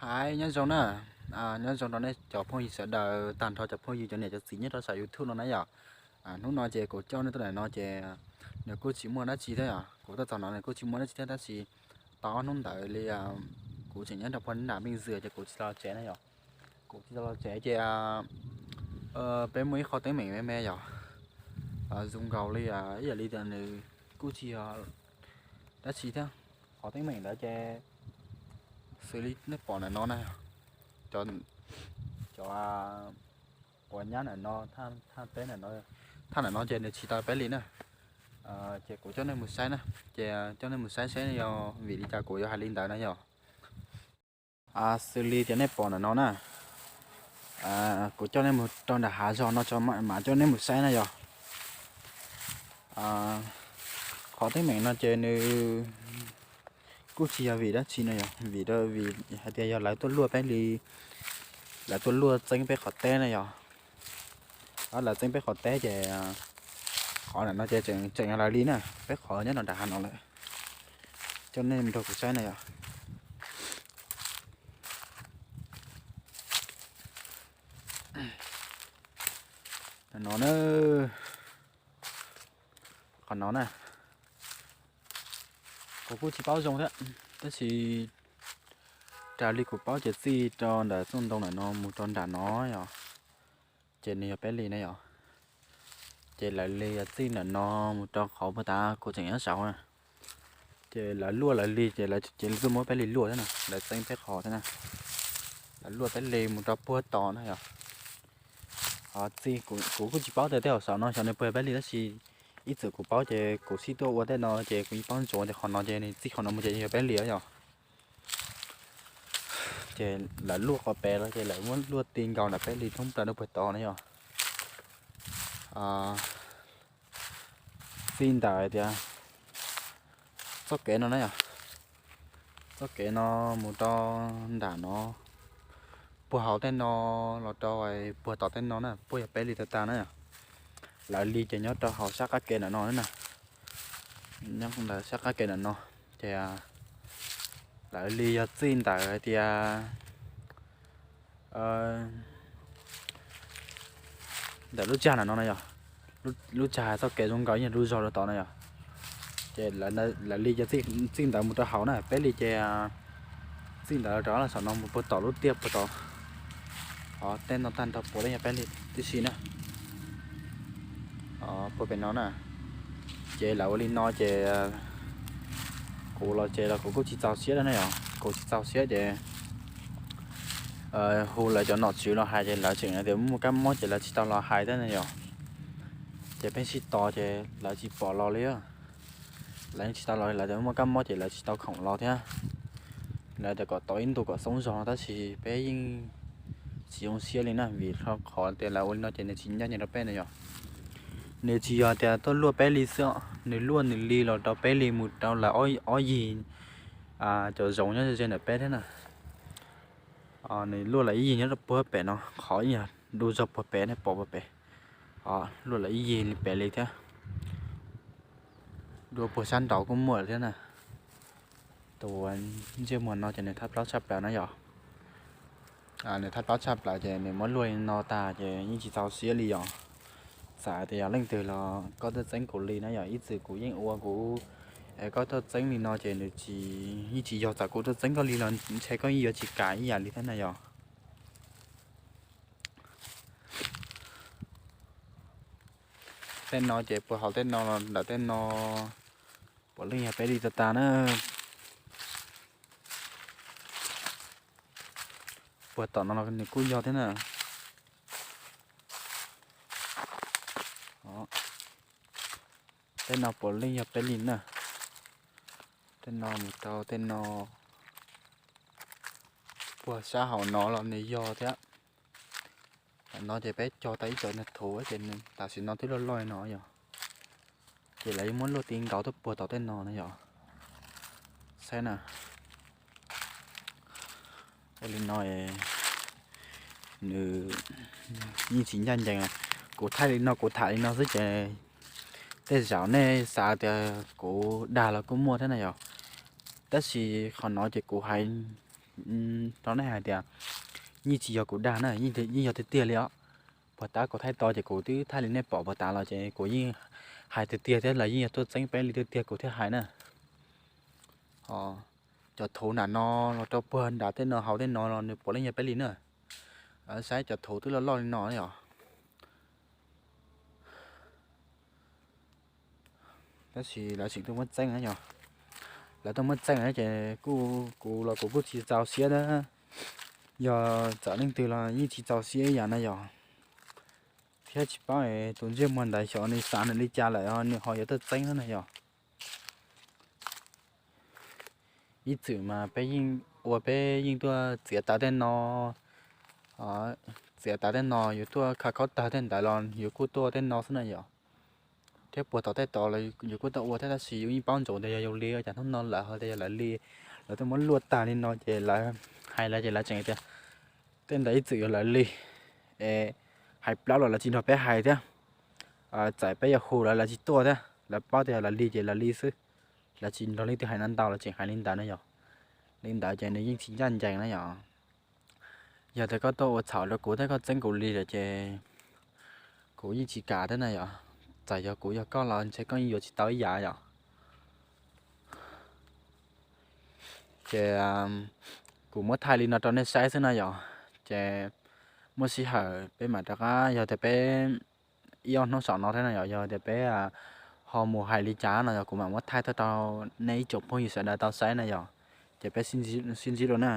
Hais nyob zoo na, nyob zoo rau nej cov phooj ywg sawv daws, tag nrho cov phooj ywg cov niam cov txiv nyob rau saum YouTube no na yom. Hnub no ces kuv coj nej tuaj ntawm no ces nws kuj tsis muaj dab tsi thiab yom, kuv tuaj txog no nws kuj tsis muaj dab tsi thiab tab sis tau ob hnub ntawd li kuv tseem nyob rau puag nram Pej Xwm ces kuv tsis tau los tsev na yom. Kuv tsis tau los tsev ces peb muaj ib qho teeb meem me me yom, zoo nkaus li ib yam li tias nws kuj tsis yog dab tsi thiab. Qhov teeb meem ntawd ces xws li nej pom ntawm no na, cov uas nyab ntawm no, thaj peb, thaj ntawm no ces nws tsis tau peb li na. Ces kuv coj nej mus saib na, ces coj nej mus saib saib yog vim li cas kuv yuav hais li ntawd na yom. Xws li tias nej pom ntawm no na, kuv coj nej mus rau nram hav zog no tso mam coj nej mus saib na yom. Qhov teeb meem no ces nws kuj tsis yog vim dab tsi no yom, vim vim hais tias yog lawv tuaj luaj peb li, lawv tuaj luaj txeeb peb qhov teb na yom. Lawv txeeb peb qhov teb ces qhov ntawm no ces tseem yog lawv li na, peb qhov nyob rau nram hav no lawm. Coj nej nrog kuv saib na yom. No na, qhov no na, kuv kuj tsis paub zoo thiab, tab sis raws li kuv paub ces txij rau ntawm txoj ntoo ntawm no mus rau nram no yom, ces nws yog peb li na yom. Ces lawv li yog txij ntawm no mus rau qhov puag ta kuv tseem nyob saud na. Ces lawv luaj lawv li ces lawv cia li tuaj muab peb li luaj thiab na, lawv txeeb peb qhov thiab na. Lawv luaj peb li mus rau puag tod na yom. Txij kuv kuj tsis paub tias tej hauv saum no xyov nws puas yog peb li tab sis ib txwm kuv paub ces kuv sib tuaj ua tej no ces kuv yeej paub ntsuav tias qhov no ces nws txij qhov no mus ces yog peb li yom. Ces lawv luaj qhov pem los ces lawv muab luaj ti nkaus nram peb li thoob plaws rau puag tod na yom. Txij ntawm tias txoj kev no na yom, txoj kev no mus rau nram no, puag hauv tej no los rau puag tom tej no na puag yog peb li tag tag na yom. Lawv li ces nyob rau hauv sab qab ke ntawm no na, nyob ntawm sab qab ke ntawm no. Ces lawv li yog txij ntawm hais tias ntawm lub tsag ntawm no na yom, lub tsag txoj kev zoo nkaus ib nyuag lub zog rau tod na yom. Ces lawv li ces txij ntawd mus rau hauv na, peb li ces txij ntawd rov los saum no mus puag tom lub tiaj puag tod. Tej no tag nrho puav leej yog peb li tib si na. Puag pem no na, ces lawv ua li no ces kuv los ces los kuv kuj tsis txaus siab na yom, kuv tsis txaus siab ces hu lawv cov nom tswv los hais ces lawv tseem tias muaj kab mob ces lawv tsis tau los hais thiab na yom. Ces pheej sib tos ces lawv tsis pom los li. Lawv yeej tsis tau los li, lawv tias muaj kab mob ces lawv tsis tau khoom los thiab. Lawv tias kom tos ib ntus kom xoob zog no tab sis peb yeej tsis zoo siab li na vim qhov tias lawv ua li no ces nws tsis ncaj ncees rau peb na yom. Nws tsis yog tias tuaj luaj peb li xwb, nws luaj nws li los rau peb li mus rau lawv ob yig cov zoov nyob ze ntawm peb thiab na. Nws luaj lawv ib yig nyob rau puag pem no, qhov ib yam dua zog puag pem nej pom puag pem. Luaj lawv ib yig li pem li thiab. Dua puag sab nraud kuj muaj lawm thiab na. Tus ntsej muag no ces nws thab plaub tshaj plaws na yom. Nws thab plaub tshaj plaws ces nws muab luaj li no tag ces yeej tsis txaus siab li yom. Txawm tias yog leej twg los koj tuaj txeeb kuv li na yom, ib txwm kuv yeej ua kuv, koj tuaj txeeb li no ces nws tsis, yeej tsis yog txawm kuv tuaj txeeb koj li los ntshe koj yeej yuav tsis kam ib yam li thiab na yom. Tej no ces puag hauv tej no los ntawm tej no puav leej yog peb li tag tag na. Puag tom no los nws kuj yog thiab na. Tej no puav leej yog peb li na. Tej no mus rau tej no, puag sab hauv no los nws yog thiab. Tam no ces peb cog tau ib co thuv ces tam sim no twb loj loj no yog. Ces lawv yeej muab luaj ti nkaus tuaj puag tom tej no na yom. Saib na. Ua li no nws yeej tsis ncaj ncees. Kuv thaij li no kuv tham li no xwb ces tej zaum nej xav tias kuv dag los kuj muaj thiab na yom. Tab sis qhov no ces kuv hais rau nej hais tias yeej tsis yog kuv dag na, yeej yog tiag tiag li os. Puag ta kuv thaij to ces kuv twb thaij li nej pom puag ta los ces kuv yeej hais tiag tiag thiab lawv yeej yog tuaj txeeb peb li tiag tiag kuv thiaj hais na. Cov thuv nram no los rau puag nram tej no hauv tej no los nws puav leej yog peb li na. Saib cov thuv twb loj loj li no yog. Tab sis lawv tseem tuaj muab txeeb na yog. Lawv tuaj muab txeeb na ces kuj, kuv los kuv kuj tsis txaus siab na. Yog txawm leej twg los yeej tsis txaus siab ib yam na yog. Thiab tsis paub tus ntsej muag ntawd xyov nws xav nws li cas lawm nws ho yuav tuaj txeeb na yog. Ib txwm mas peb yeej ua, peb yeej tuaj txiav taws tej no, txiav taws tej no, yus tuaj kha khaub tawg tej ntawd los yus kuj tuaj tej no xwb na yom. Thiab puag tom tej tod los yus kuj tuaj ua thiab, tab sis yus yeej paub ntsoov tias yog yus li, cas hnub no lawv ho tias yog lawv li. Lawv tuaj muab luaj tag li no ces lawv hais lawv ces lawv tseem tias tej ntawd ib txwm yog lawv li. Es hais plaub los lawv tsis nrog peb hais thiab. Txawm peb yuav hu lawv, lawv tsis tuaj thiab, lawv paub tias yog lawv li ces lawv li xwb. Lawv tsis nrog leej twg hais no ntau, lawv tseem hais li ntawd na yom. Li ntawd ces nws yeej tsis ncaj ncees na yom. Yog tias koj tuaj ua txhaum rau kuv thiab koj txeeb kuv li lawm ces kuv yeej tsis kam thiab na yom. Txawm yog kuv yog koj los ntshe koj yeej yuav tsis tau ib yam yom. Ces kuv muab thaij li no rau nej saib xwb na yom. Ces muaj sij hawm peb mam rov qab, yog tias peb ib ob hnub saum no thiab no yog, yog tias peb ho mus hais li cas no yog kuv mam muab thaij tuaj rau nej ib tsoom phooj ywg sawv daws tau saib na yom. Ces peb sib ntsib dua na.